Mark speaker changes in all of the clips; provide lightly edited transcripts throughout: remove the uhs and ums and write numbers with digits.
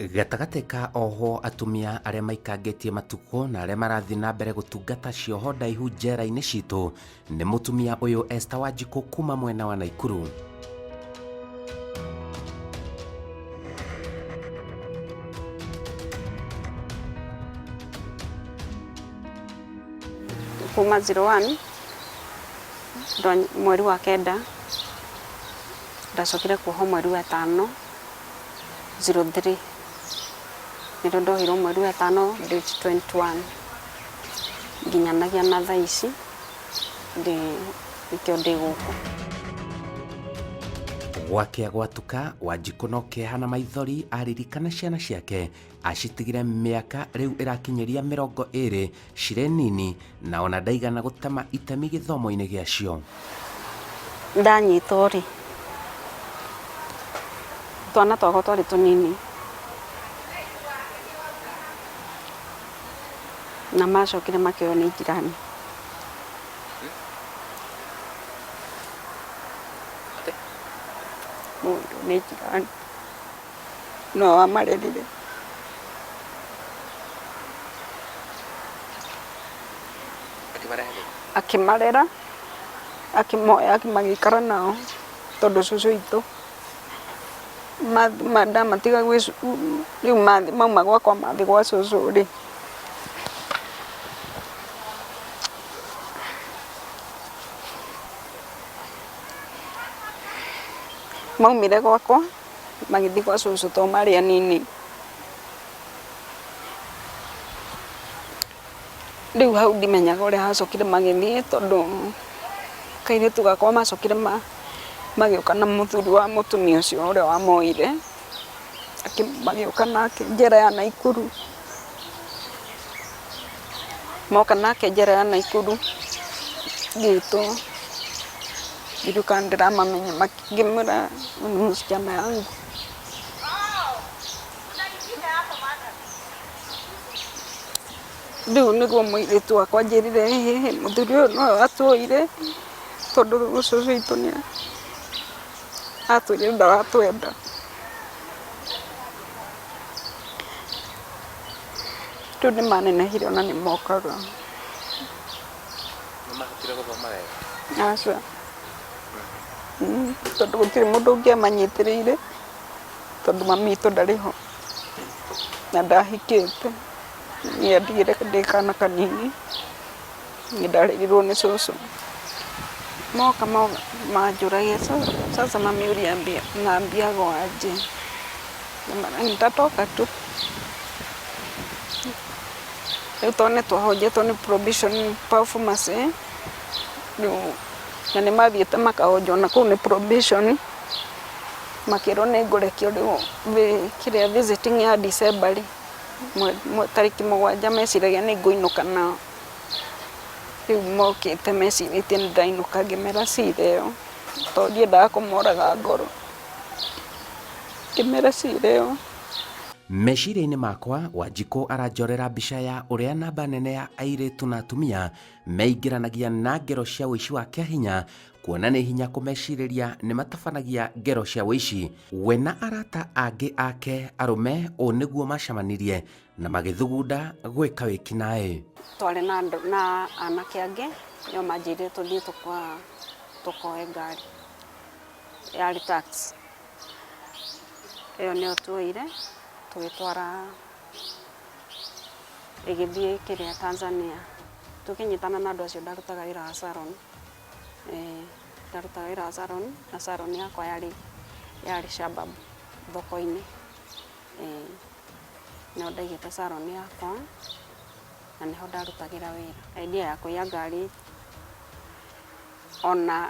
Speaker 1: Gatagatĩ ka ohwo atumia arĩa maikangĩtie matukũ na arĩa marathiĩ na mbere gũtungata cioho ndaihu njera-inĩ citũ nĩ mũtumia ũyũ Esther Wanjikũ kuma mwena wa Naikuru.
Speaker 2: Kuma 01 mweri wa kenda ndacokire kuohwo mweri wa ĩtano 03, nĩrĩo ndohirwo mweri wa ĩtano date 21 nginyanagia na thaa ici ndĩ nĩkĩo ndĩ gũkũ.
Speaker 1: Gwakĩa gwatuka, Wanjikũ no kĩeha na maithori aririkana ciana ciake acitigire mĩaka rĩu ĩrakinyĩria 20 cirĩ nini na ona ndaigana gũtema itemi gĩthomo-inĩ gĩacio.
Speaker 2: Ndanyitwo rĩ, twana twakwa twarĩ tũnini na macokire makĩoywo nĩ jirani. Mũndũ nĩ jirani no amarerire. Akĩmarera, akĩmoya magĩikara nao tondũ cũcũ witũ ndamatiga gwĩ rĩu mauma gwakwa mathiĩ gwa cũcũ rĩ, maumire gwakwa magĩthiĩ gwa cũcũ tondũ marĩ anini. Rĩu hau ndimenyaga ũrĩa hacokire magĩthiĩ tondũ kairĩtu gakwa macokire magĩũka na mũthuri wa mũtumia ũcio ũrĩa wamoire, magĩũka nake njera ya Naikuru. Moka nake njera ya Naikuru, ngĩtwo, ndiũĩ kana ndĩramamenya, ngĩmwĩra ũyũ nĩ msichana yangu. Rĩu nĩguo mũirĩtu wakwa anjĩrire ĩhĩ mũthuri ũyũ nowe watwoire tondũ cũcũ witũ nĩ atwĩrire ndaratwenda. Rĩu nĩ manenehire ona nĩ mokaga.
Speaker 1: Nĩ mahotire gũthoma wega?
Speaker 2: Aca, tondũ gũtirĩ mũndũ ũngĩamanyitĩrĩire tondũ mami witũ ndarĩ ho na ndahikĩte. Niĩ andigire ndĩ kana kanini, nĩ ndarerirwo nĩ cũcũ. Moka manjũragia sasa mami unaambiagwo aje? Nitatoka tu. Rĩu tondũ nĩ twahonjetwo nĩ probation pharmacy, rĩu na nĩ mathiĩte makahonjwo na kũu nĩ probation, makĩrwo nĩ ngũrekio rĩu kĩrĩa visiting ya December rĩ, tarĩki 7 meciragia nĩ ngũinũka nao. Rĩu mokĩte mecirĩtie nĩ ndainũka ngĩmera cira ĩyo, tondũ ndiendaga kũmoraga ngoro, ngĩmera cira ĩyo.
Speaker 1: Meciria-inĩ makwa, Wanjikũ aranjorera mbica ya ũrĩa namba nene ya airĩtu na atumia meingĩranagia na ngero cia ũici wa kĩahinya, kuona nĩ hinya kũmecirĩria nĩ matabanagia ngero cia ũici. We na arata angĩ ake arũme ũũ nĩguo macemanirie na magĩthugunda gwĩka wĩkinaĩ.
Speaker 2: Twarĩ na andũ na anake angĩ nĩo manjĩrire tũthiĩ tũkoe ngari yarĩ taxi. Ĩyo nĩyo tuoire tũgĩtwara ĩgĩthiĩ kĩrĩa Tanzania. Tũkĩnyitana na andũ acio ndarutaga wĩra wa salon. Ndarutaga wĩra wa salon na salon yakwa yarĩ Shabab thoko-inĩ. Nĩho ndaigĩte salon yakwa na nĩho ndarutagĩra wĩra. Idea ya kũiya ngari ona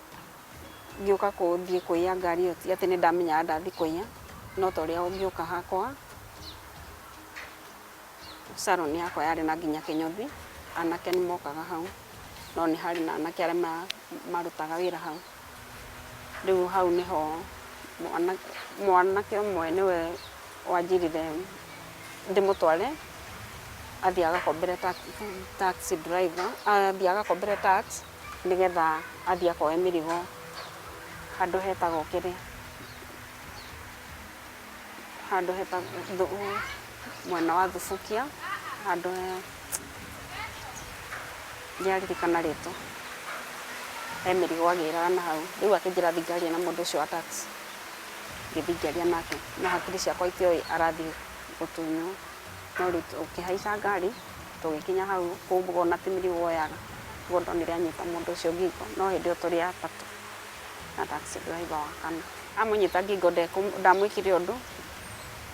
Speaker 2: ngĩũka gũthiĩ kũiya ngari ĩyo ti atĩ nĩ ndamenyaga ndathiĩ kũiya, no ta ũrĩa ũngĩũka hakwa, salon yakwa yarĩ na nginya kĩnyũthi, anake nĩ mokaga hau, no nĩ harĩ na anake arĩa marutaga wĩra hau. Rĩu hau nĩho mwanake ũmwe nĩwe wanjĩrire ndĩmũtware athiĩ agakombere taxi driver, athiĩ agakombere taxi nĩgetha athiĩ akoe mĩrigo handũ hetagwo kĩrĩa, Handũ hetagwo mwena wa Thubukia, handũ he ndiaririkana rĩtwa, he mĩrigo agĩraga na hau. Rĩu akĩnjĩra thiĩ ngarie na mũndũ ũcio wa taxi, ngĩthiĩ ngĩaria nake, no hakiri ciakwa itioĩ arathiĩ gũtunywo. No rĩu tũkĩhaica ngari, tũgĩkinya hau, kũu ona ti mĩrigo oyaga, nĩguo ndonire anyita mũndũ ũcio ngingo, no hĩndĩ ĩyo tũrĩ atatũ na taxi driver wa kana. Amũnyita ngingo ndamwĩkire ũndũ,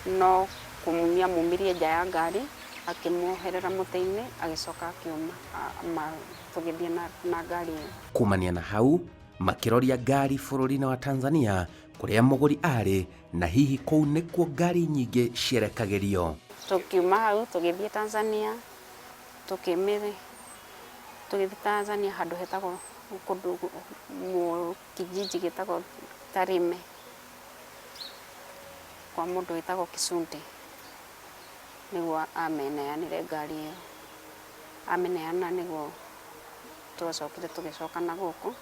Speaker 2: no kũmumia amumirie nja ya ngari, akĩmuoherera mũtĩ-inĩ, agĩcoka akiuma, tũgĩthiĩ na ngari ĩyo.
Speaker 1: Kumania na hau makĩroria ngari bũrũri-inĩ wa Tanzania kũrĩa mũgũri arĩ, na hihi kũu nĩkuo ngari nyingĩ cierekagĩrio.
Speaker 2: Tũkiuma hau tũgĩthiĩ Tanzania, tũkĩmĩrĩ tũgĩthiĩ Tanzania handũ hetagwo kũndũ kijiji gĩtagwo Tarime, kwa mũndũ wĩtagwo Kisunde, nĩguo ameneanire ngari ĩyo. Amĩneana nĩguo twacokire tũgĩcoka na gũkũ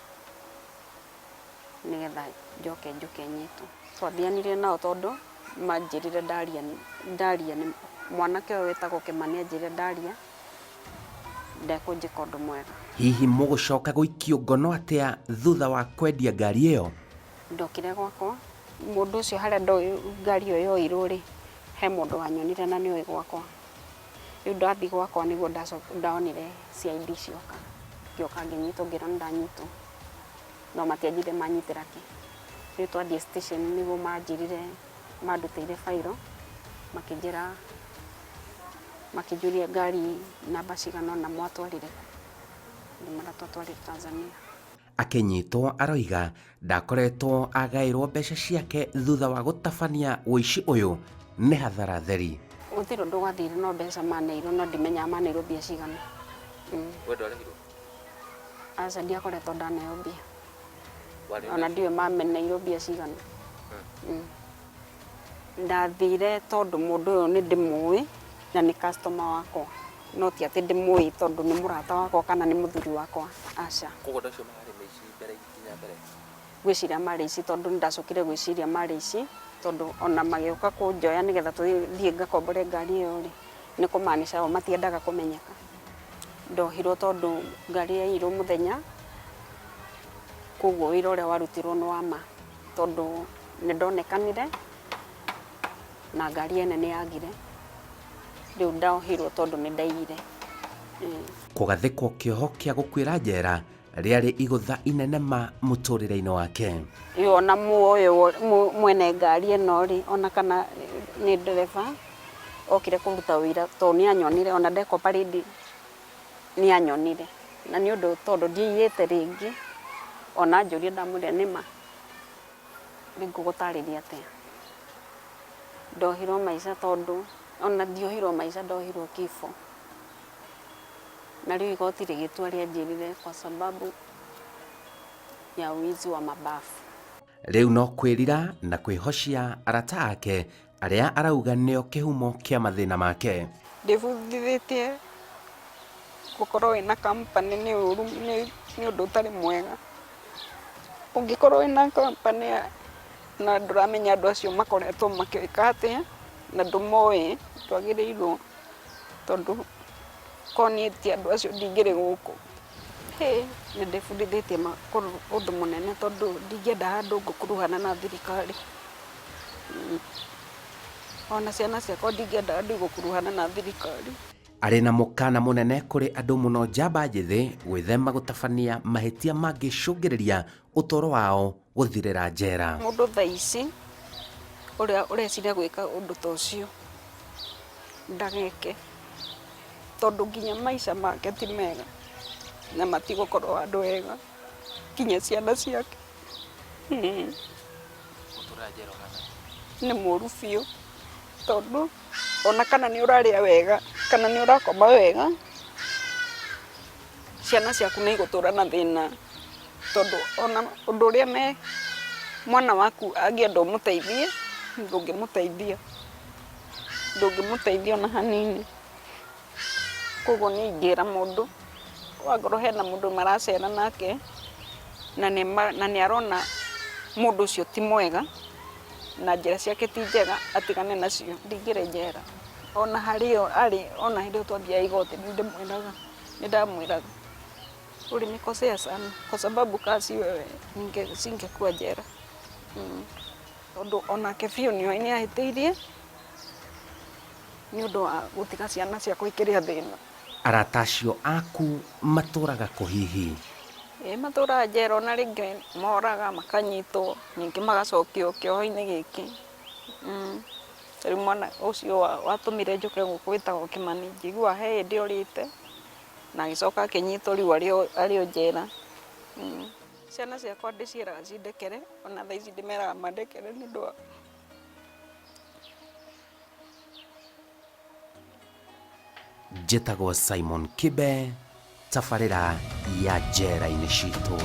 Speaker 2: nĩgetha njoke njũke nyitwo. Twathianirie nao tondũ manjĩrire ndaria, ndaria mwanake ũyũ wĩtagwo Kĩmani anjĩrire ndaria ndekũnjĩka ũndũ mwega.
Speaker 1: Hihi mũgũcoka gũikio ngono atĩa thutha wa kwendia ngari ĩyo?
Speaker 2: Ndokire gwakwa, mũndũ ũcio harĩa ndoĩ ngari ĩyo yoirwo rĩ, he mũndũ wanyonire na nĩoĩ gwakwa. Rĩu ndathiĩ gwakwa nĩguo ndonire CID cioka, ngĩũka ngĩnyitwo, ngĩrwo nĩ ndanyitwo, no matianjĩrire manyitĩra kĩ. Rĩu twathiĩ station nĩguo manjĩrire, mandutĩire bairo, makĩnjĩra, makĩnjũria ngari namba cigana ũna mwatwarire kũ, ngĩmera twatwarire Tanzania.
Speaker 1: Akĩnyitwo aroiga ndakoretwo agaĩrwo mbeca ciake thutha wa gũtabania ũici ũyũ nĩ hathara theri.
Speaker 2: Gũtirĩ ũndũ gwathire, no mbeca maneirwo, no ndimenyaga maneirwo mbia cigana.
Speaker 1: We ndwarĩhirwo?
Speaker 2: Aca, ndiakoretwo ndaneo mbia, ona ndiũĩ mameneirwo mbia cigana. Ndathire tondũ mũndũ ũyũ nĩ ndĩmũĩ na nĩ customer wakwa, no ti atĩ ndĩmũĩ tondũ nĩ mũrata wakwa kana nĩ mũthuri wakwa, aca.
Speaker 1: Koguo andũ acio mararĩ mĩici mbere nginya mbere?
Speaker 2: Ngwĩciria marĩ ici tondũ nĩndacokire gwĩciria marĩ ici, tondũ ona magĩũka kũnjoya nĩgetha tũthiĩ ngakombore ngari ĩyo rĩ, nĩ kũmaanisha o matiendaga kũmenyeka. Ndohirwo tondũ ngari yaiyirwo mũthenya, koguo wĩra ũrĩa warutirwo nĩ wa ma, tondũ nĩ ndonekanire na ngari ene nĩ yagire, rĩu ndohirwo tondũ nĩ ndaiyire.
Speaker 1: Kũgathĩkwo kĩoho kĩa gũkuĩra njera rĩarĩ igũtha inene ma mũtũrĩre-inĩ wake.
Speaker 2: Rĩu ona muoyo mwene ngari ĩno rĩ, ona kana nĩ ndereba okire kũruta wĩra, tondũ nĩ anyonire, ona ndekwo parade nĩ anyonire, na nĩ ũndũ tondũ ndiaiyĩte rĩngĩ, ona anjũria ndamwĩrire nĩma, rĩu ngũgũtarĩria atĩa. Ndohirwo maica tondũ ona ndiohirwo maica, ndohirwo kifo. Na rĩu igoti rĩgĩtua rĩanjĩrire kwa sababu ya wizi wa mabafu.
Speaker 1: Rĩu no kwĩrira na kwĩhocia arata ake arĩa arauga nĩo kĩhumo kĩa mathĩna make.
Speaker 2: Ndĩbundithĩtie gũkorwo wĩna company nĩ ũru, nĩ ũndũ ũtarĩ mwega. Ũngĩkorwo wĩna company na ndũramenya andũ acio makoretwo makĩka atĩa na ndũmoĩ, ndwagĩrĩirwo, tondũ korwo niĩ ti andũ acio ndingĩrĩ gũkũ. Nĩ ndĩbundithĩtie ũndũ mũnene tondũ ndingĩenda handũ ngũkuruhana na thirikari. Ona ciana ciakwa ndingĩenda handũ igũkuruhana na thirikari.
Speaker 1: Arĩ na mũkana mũnene kũrĩ andũ mũno njamba njĩthĩ gwĩthema gũtabania mahĩtia mangĩcũngĩrĩria ũtũũro wao gũthirĩra njera.
Speaker 2: Mũndũ thaa ici ũrĩa ũreciria gwĩka ũndũ ta ũcio ndageke, tondũ nginya maica make ti mega na matigũkorwo handũ hega, nginya ciana ciake. Nĩ mũru biũ, tondũ ona kana nĩ ũrarĩa wega kana nĩ ũrakoma wega, ciana ciaku nĩ igũtũra na thĩna, tondũ ona ũndũ ũrĩa me mwana waku angĩenda ũmũteithie, ndũngĩmũteithia, ndũngĩmũteithia ona hanini. Koguo niĩ ingĩra mũndũ, wangorwo hena mũndũ maracera nake na nĩ arona mũndũ ũcio ti mwega, Na njĩra ciake ti njega, atigane nacio. Ndingĩrĩ njera. Ona harĩ o arĩ, ona hĩndĩ ĩyo twathiaga igoti nĩ ndĩmwĩraga, nĩ ndamwĩraga ulinikosea sana kwa sababu kaa si wewe singekuwa jela. Tondũ onake biũ nĩ ahĩtĩirie nĩ ũndũ wa gũtiga ciana ciakwa ikĩrĩa thĩna.
Speaker 1: Arata acio aku matũraga kũ hihi?
Speaker 2: Ĩĩ matũraga njera, ona rĩngĩ moraga makanyitwo, ningĩ magacokio kĩoho-inĩ gĩkĩ. Rĩu mwana ũcio watũmire njũke gũkũ wĩtagwo Kĩmani, njiguaga he hĩndĩ orĩte na agĩcoka akĩnyitwo rĩu arĩ o njera. Ciana ciakwa ndĩciĩraga cindekere, ona thaa ici ndĩmeraga mandekere nĩ ũndũ wa
Speaker 1: Njĩtagwo Simon Kibe, tabarĩra ya njera-inĩ citũ.